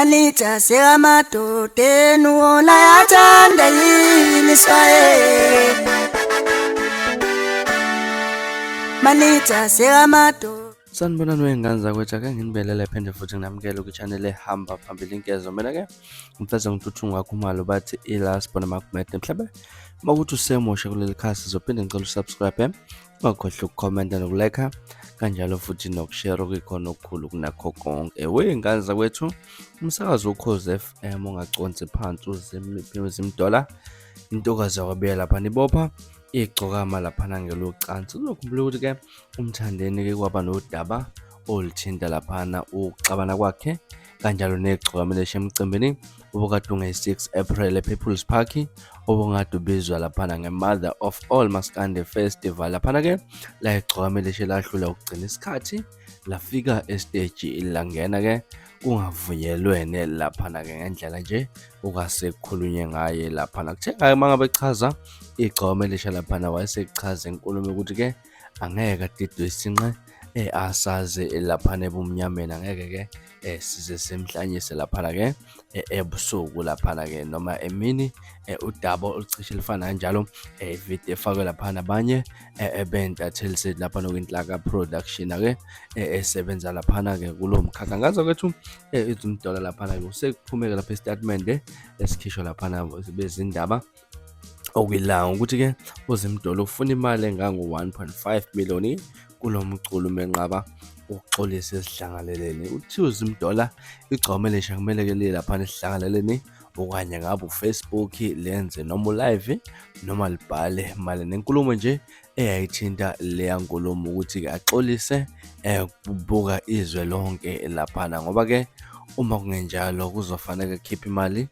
Malicha sekamadodeni wona yathanda yini swaye. Malicha sekamadoda. Sanibonani wey'ngane zakwethu, ake nginibelele phinde futhi nginamukele kwi-channel ehamba phambili inkezo. Mina-ke ngimfeza ngithuthunga Khumalo bathi i-last bona Makhumede. Mhlawumbe uma kuthi usemusha kuleli khasi uzophinde ngicela usubscribe, ungakhohlwa ukukhomenta nokulike kanjalo futhi nokushare okuyikhona okukhulu kunakho konke. Wey'ngane zakwethu, umsakazo uKhozi FM ongaconsi phansi uZimdola intokazi yakwaBiya lapha nibopha igcokama laphana ngelocansi. Uzokhumbula ukuthi-ke uMthandeni-ke kwaba nodaba oluthinta laphana ukuxabana kwakhe kanjalo negcokama elisha emcimbini obukade ungeyi-6 April ePeople's Park obungade ubizwa laphana nge-Mother of All Maskandi Festival. Laphana-ke la igcokama elisha lahlula ukugcina isikhathi lafika esiteji langena-ke kungavunyelwene laphana-ke ngendlela nje okase kukhulunywe ngaye laphana. Kuthe ngaye uma ngabe echaza igcokama elisha laphana wayesechaza inkulumo ukuthi-ke angeke adidwe isinqe asaze laphana ebumnyameni, angeke-ke size simhlanyise laphana-ke ebusuku laphana-ke noma emini. Udaba olucishe lufana kanjalo, ividiyo efakwe laphana abanye bentatheli sethu laphana kwinhlaka production-ke esebenza laphana-ke kulowo mkhakha. Ngazo kwethu iZimdola laphana-ke usekuphumeke lapha isitatimende esikhishwa laphana bezindaba okuyilanga ukuthi-ke uZimdola ufuna imali engango-1.5 million kulo mculo umenqaba ukuxolisa esidlangaleleni. Uthi uZimdola igcokama elisha kumele-ke liye laphana esidlangaleleni okanye ngabe uFacebook lenze noma ulive noma libhale mali nenkulumo nje eyayithinta leya nkulumo ukuthi-ke axolise kubuka izwe lonke laphana, ngoba-ke uma kungenjalo kuzofanele kukhiphe imali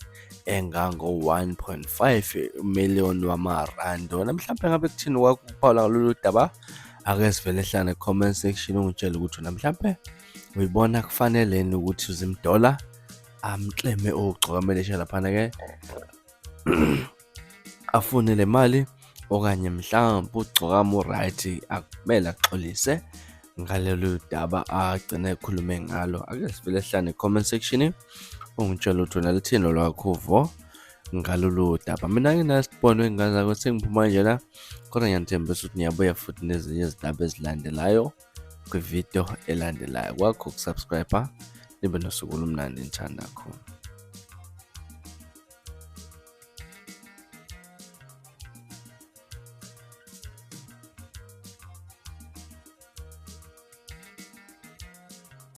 engango-1.5 million wamarandi. Wena mhlawumbe ngabe kuthini kwakho ukuphawula ngalolu daba? Ake sivele hlane comment section ungitshele ukuthi wena mhlawumbe uyibona kufaneleni ukuthi uZimdola amkleme ogcokama elisha laphana-ke afune le mali, okanye mhlawumbe ugcokama u-right akumele axolise ngalolu daba agcine ekhulume ngalo. Ake sivele sihlane comment section ungitshele ukuthi wena lithini olwakho uvo ngalolu daba. Mina nginasibonwe ingane zakwethu, sengiphuma njena, kodwa ngiyanithembisa ukuthi ngiyabuya futhi nezinye izindaba ezilandelayo kwividiyo elandelayo. Kwakho ukusubscribe, nibe nosuku olumnandi nithanda khona.